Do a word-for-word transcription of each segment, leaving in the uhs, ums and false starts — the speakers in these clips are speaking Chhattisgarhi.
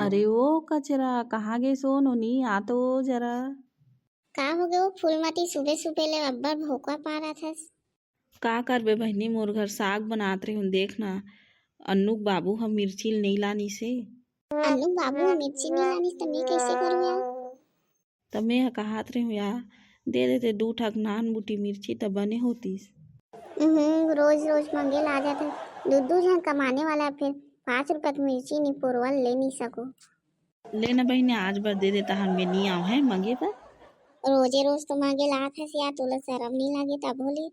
अरे ओ कचरा, कहाँ गे सो नोनी? आ तो जरा। का हो गे ओ फूलमती, सुबह सुबह ले अब्बड़ भोकवा पारत हस? का करबे बहिनी, मोर घर साग बनात रहिहूँ, देख ना, अन्नू के बाबू ह मिर्ची ल नइ लानिस हे। अन्नू के बाबू ह मिर्ची नइ लानिस त मैं कइसे करूँ यार? त मैं ह कहत रहिहूँ यार, दे देते दू ठक नान बूटी मिर्ची त बने होतिस। हम्म, रोज रोज मंगे ला जात हे। दू दू झन कमाने वाला, फिर पाँच रुपया के मिर्ची नइ, परवल ले नइ सको। ले ना बहिनी, आज बर दे देता हन, मैं नइ आऊँ है मंगे बर। रोजे रोज तो मांगे ला आथस या, तोला शरम नइ लागे तभो ले?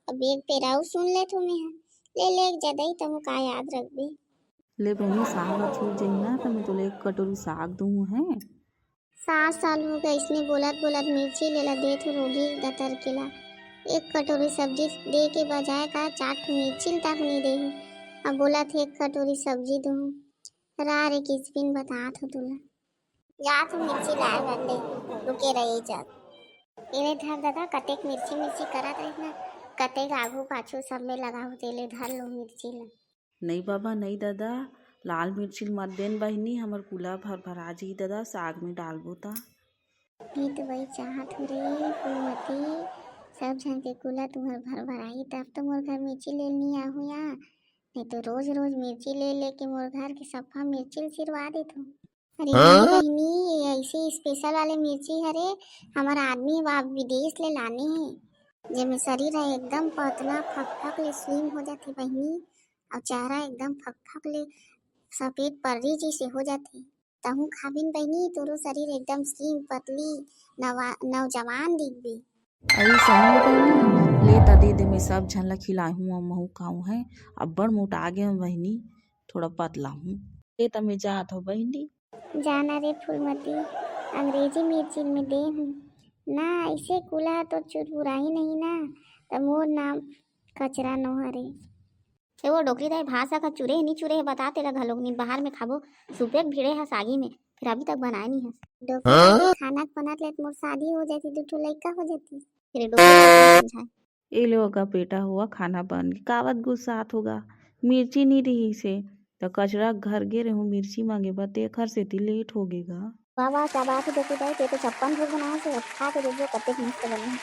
अब एक बेर अउ सुन लेथों मैं ह। ले ले, एक जदई तहूँ का याद रखबे। ले बहिनी, साग ह छूट जही ना, त मैं तोला एक कटोरी साग दूँ है। सात साल हो गए इसने बोलत बोलत मिर्ची लेला देत हो रोगी गतर के ला। एक कटोरी सब्जी दे के बजाय का चार ठो मिर्ची तक नइ दे हे। अब बोलत हे एक कटोरी सब्जी दूँ। रा रे किसपिन बतात हो तुला। जा तू मिर्ची लाए बर ले, रुके रहे जग। एले धर ददा, कतेक मिर्ची मिर्ची करत रहिस ना, कतेक आगू पाछू सब में लगा हो, तेले धर लो मिर्ची ला। नइ बाबा, नइ ददा, लाल मिर्ची ल मत देन बहिनी, हमर कुला भर भरा जी ददा, साग में डालबो ता। ये तो वही चाहत हो रे फूलमती, सब झन के कुला तुहर भर भराही, तब तो मोर घर मिर्ची ले नइ आहू या, नहीं तो रोज रोज मिर्ची ले लेके मोर घर के सफा मिर्ची ल सिरवा देथो। अरे हाँ? नहीं बहिनी, ये ऐसे स्पेशल वाले मिर्ची हरे, हमर आदमी वा विदेश ले लाने हे, जेमे शरीर है एकदम पतला, फकफक ले स्लिम हो जाथे बहिनी, और चेहरा एकदम फकफक ले सफेद पर्री जैसे हो जाथे। तहूँ खाबिन बहिनी, तोरो शरीर एकदम स्लिम, पतली, नवा-, नौजवान दिखबे। अरे सही में बहिनी, ले त दे दे, मैं सब झन ला खिलाहूँ, अउ महू खाहूँ है। अब्बड़ मोटा गे हूँ बहिनी, थोड़ा पतला हूँ। ले त मैं जात हो बहिनी। जाना रे फूलमती, अंग्रेजी मिर्ची में दे हूँ ना, ऐसे कुला तो चुरपुराही नहीं ना, त मोर नाम कचरा नो हरे। ए वो डोकरी दाई, भात साग ह चुरे हे, नी चुरे हे, बता तेला घलोक नी। बाहर में खाबो, सुबह के भिड़े ह सागी में, फिर अभी तक बनाए नी हस। डोकरी दाई, खाना के बनत लेत मोर शादी हो जाती, दू ठो लइका हो जाती। तेरे डोकरी दाई समझाए। ए ले ओका बेटा हुआ, खाना बन के कावत गुस्सात होगा, मिर्ची नी रहिस हे, त कचरा घर गे रहूं मिर्ची मांगे बर, तेखर सेती लेट हो गे गा। वाह वाह, क्या बात है डोकरी दाई, ते तो छप्पन भोग बनाए से, अब खा के देखो कतेक मस्त बने हे।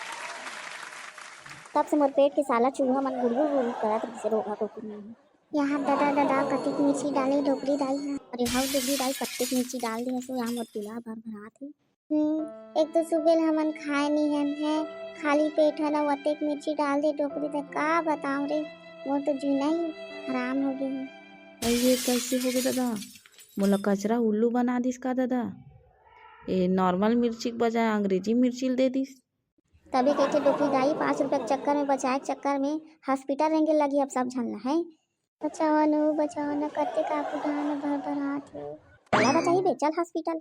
तब से मोर पेट के साला चूहा मन गुड़गुड़ गुड़गुड़ करत रहिसे, रोगहा कुकुर मन। यहाँ ददा ददा कतिक मिर्ची डाले डोकरी दाई हा। अरे हव डोकरी दाई, कतिक मिर्ची डाल दे हसो, यहाँ मोर चूल्हा भर भरात हे। हम्म, एक तो सुबह ले हमन खाए नी हन है, खाली पेट हन, अउ अतेक मिर्ची डाल दे डोकरी दाई, का बताऊं रे, मोर तो जीना ही हराम हो गे हे। अरे ये कैसे हो गे ददा, मोला कचरा उल्लू बना दिस का ददा? ए नॉर्मल मिर्ची के बजाय अंग्रेजी मिर्ची ल दे दिस। तभी कहिथे डोकरी दाई, पाँच रुपया के चक्कर में, बचाए के चक्कर में हॉस्पिटल रेंगे लगी अब सब झन ला, हैं? बचाओ न, बचाओ न, कतेक आगू डहान भर भरात हे। काला बचाही बे, चल हॉस्पिटल।